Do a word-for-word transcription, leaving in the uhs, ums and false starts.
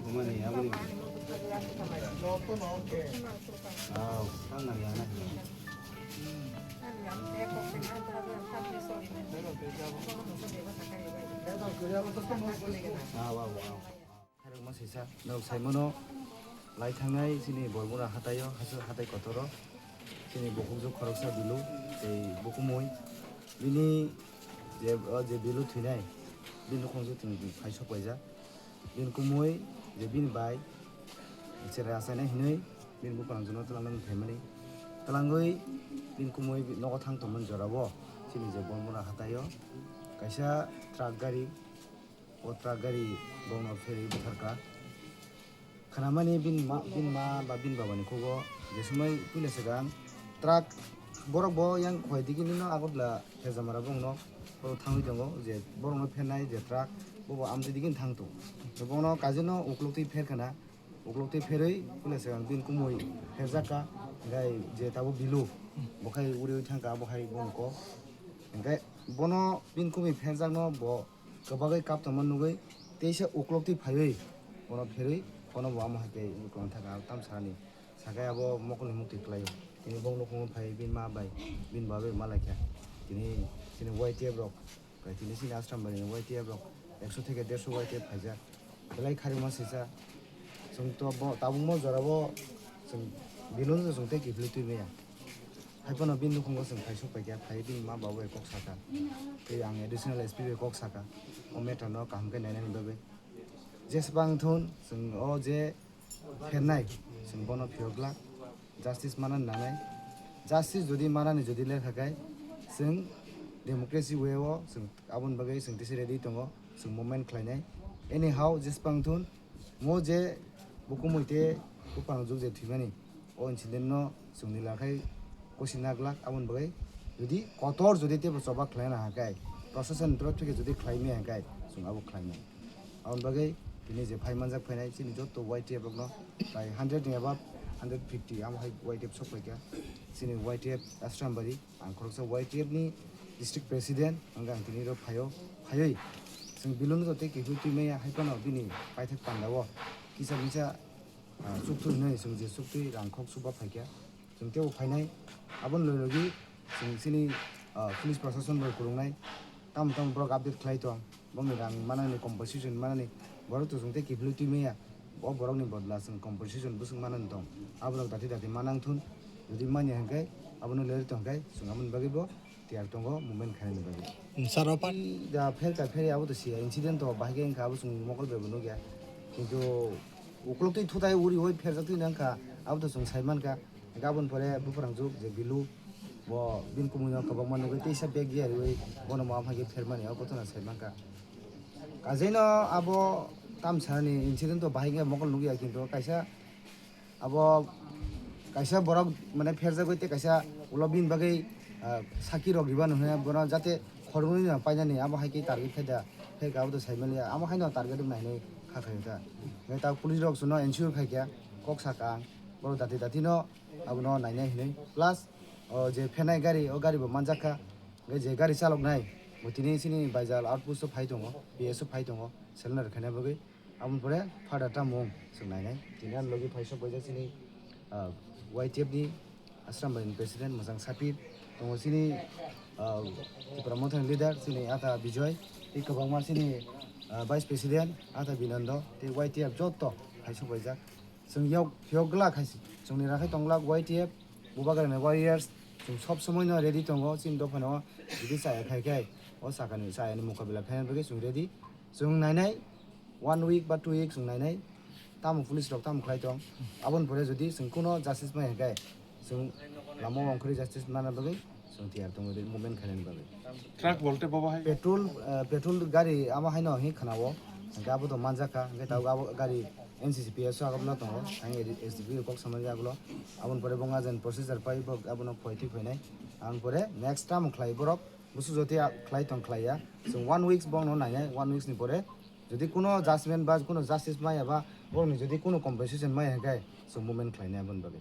Mani, aboni. Aw, tang nang ya na. Aw, aw, aw. Khairokma sisa, nok saimano lai thangnai chini Bormura hataio, hasu hatai kotoro. Chini bukhukjwk khoroksa Bilu, tei bukumui. Bini je, o je Bilu thwinai, bini nukhung je tini phai sok paijak. Bini kumui je bini bai, cherai achainai hinui, bini buphangjwkno twlangna phaimani. Twlangwi bini kumui nogo thang tongmani jorao, chini je Bormura hataio, kaisa truck gari, o truck gari bongno pherwi butharkha. Khnamani bini ma, bini ma ba bini babani khugo je sumai puila swkang truck borok bo yang khoi digi nino Agartala Hejamara bongno oro thangwi tongo, je borokno phernai je truck bobo amtwi digi thang tongo. Bongno kajino ukloktwi pherkhana, ukloktwi pherwi puila swkang bini kumui pherjakha, hingkhai je tabuk Bilu bo khai uriui thangkha, abo hai bongko. Hingkhai bono bini kumui pherjakno bo kwbagwi kap tongma nugwi teisa ukloktwi phaiwi bono pherwi bono bo amo hai khe nuklong thangkha tamsani. Sakai abo mokolni muktwi kwlaio. Tini bong nukhungo phai bini ma bai bini ba bai malaikha. Tini chini Y T F rok, tini chini Ashram bai ni Y T F rok ekso theke derso Y T F phaijak. Belai kharima sisa. Chwng to bo tabukmo jorabo chwng Bilu no chwng tei kiphilwi twi maya. Haiphano bini nukhungo chwng phai sok paikha, phai bini ma ba bai kok sakha. Tei ang additional S P bai kok sakha. O matter no kaham khe nainani bagwi. Jeswk bang thun chwng o je phernai, chwng bono phiyok glak, justice manani nangnai. Justice jodi manani jodi lekha khe, chwng democracy way o chwng aboni bagwi chwng tisi ready tongo, chwng movement khlainai. Anyhow, jeswk bang thun, mo je bukumui tei buphang juk je thwimani, o incident no chwngni lakhai kusi naglak, aboni bagwi jodi kotor jodi teibo choba khlaina hakai, proshashan ni torop theke jodi khlai maya hakai, chwng abo khlainai. Aboni bagwi tini je phai manjak phainai chini joto Y T F rokno tai hundred ni above, hundred fifty amo hai Y T F sok paikha. Chini Y T F Ashram bari, ang khoroksa Y T F ni district president, hwnkhai ang tini ro phaio, phaiwi chwng Bilu no tei kiphilwi twi maya, haiphano bini paithak pandao kisa misa ah, chuktwi hinwi chwng je chuktwi rang khok chuba phaikha. Chwng teibo phainai, aboni logi logi chwng chini, ah, police proshashan bai kwrwngnai, tamo tamo borok update khlai tong, bongni rang manani, compensation manani, borok to chwng tei kiphilwi twi maya, o borokni bodla chwng compensation bwswk manani tong, aborok dati dati manang thun, jodi manya hwnkhe abono leri tongkhe chwng aboni bagwi bo tiyar tongo movement khainani bagwi. Sir, o pan- Da pher ka pher abo to siya incident to bahai khe wngkha abo chwng mokol bai bo nukya. Kintu ukulok twi thutai uri oi pherjak twi nang kha abo to chwng sai man kha. Hingkhe aboni pore buphang juk je Bilu bo bini kumui no kwbangma nugwi teisa bag ya riwi bono ma phaikhe phermani o kothona sai man kha. Kajaino abo tamsani incident to bahai khe mokol nukya kintu kaisa Abo kaisa borok mane pherjagwi tei kaisa ulo bini bagwi, ah, saki rok riba no hwnwi bono jate khoroknwi no painani abo hai khe target khai da, khe abo to sai maliya amo haino target wng nai hinwi kha khai da. Hwnkhe ta police rok chwngno ensure khai kha kok saka ang borok dati dati no abono nainai hinwi plus o je phenai gari o gari bo manjak kha hwnkhe je gari chalok nai bo tini chini baijal outpost o phai tongo P S o phai tongo cylinder khaina bagwi. Aboni pore further tamo chwng nainai. Tini ani logi phaisok baijak chini, ah, Y T F ni Ashram bai ni president Mwchang Sapir. Tongo chini, ah, Tipra Motha ni leader chini Ata Bijoy. Tei kwbangma chini, ah, vice president Ata Binando. Tei Y T F joto phaisok baijak. Chwng yok, yok glak hai se. Chwngni rakhai tong glak Y T F, Bubagra ni warriors. Chwng sob somoi no ready tongo chini dopha no. Jodi chaya khai khai o sakani, chaya ni mukabila khaina bagwi chwng ready. Chwng nainai one week ba two week chwng nainai, tamo police rok tamo khlai tong. Aboni pore jodi chwng kuno justice mai hwnkhe chwng lama o ongkhorwi justice mana bagwi chwng tiyar tongo movement khainani bagwi. Truck bolte bobo hai? Petrol, eh, petrol gari amo haino hinwi khwnao, hwnkhe abo to manjak kha, hwnkhe tabuk abo gari N C C P S o agobla tongo, ang S D P o kok samani agolo. Aboni pore bo ngajan procedure pai bo abono khoi thwi phainai. Aboni pore next tamo khlai borok. Busu joti a khlai tong khlai ya. Chwng one weeks bongno nainai, one weeks ni pore jodi kuno judgment ba kuno justice maya ba bongni jodi kuno compensation maya hwnkhe chwng movement khlainai aboni bagwi.